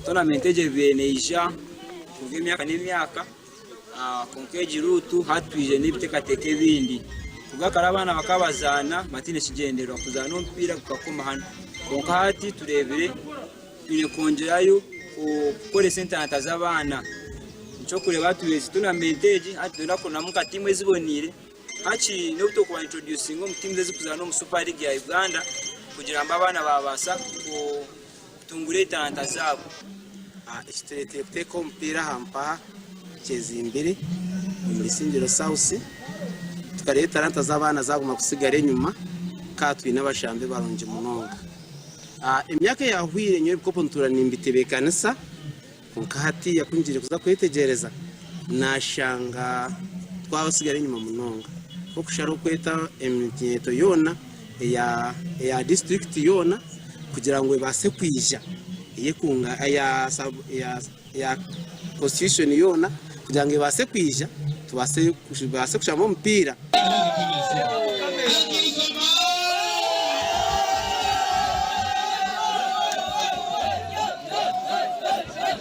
Toonamenti egi ebaire neija kuruga emyaka n'emyaka kwonka egi ruutu hati twije n'ebiteekateeko ebindi. Kuruga kare abaana bakaba bazaana bataine kigyendererwa, kuzaana omupiira gukakoma hanu. Kwonka hati tureebire twine kwongyerayo kukoresa entalanta z'abaana. Eky'okureeba hati twine toonamenti egi hati nitwenda kurondamu nka tiimu eziboneire. Hati n'obu turikuba introducinga omu tiimu ezirikuzaana omu Super League ya Uganda kugira ngu abaana baabaasa kutungura etalanta zaabo. Ekitureeteire kuteeka omupiira aha mpaha kyezimbire omuri Isingiro South tukareeba etalanta z'abaana zaaguma kutsigara enyima ka twine abashambi barungi munonga. Emyaka eyahweire nyowe ebikopo ntuura nimbitebeekanisa Kwonka hatiiya ku ngiire kuza kwetegyereza, naashanga twatsigara enyima munonga. Nk'okusharaho kweta eminyeeto yoona eya eya disiturikiti yoona kugira ngu ebaase kwija eyekunga eya sub eya eya konsitityushoni yoona kugira ngu ebaase kwija tubaase tubaase kushamba omupiira.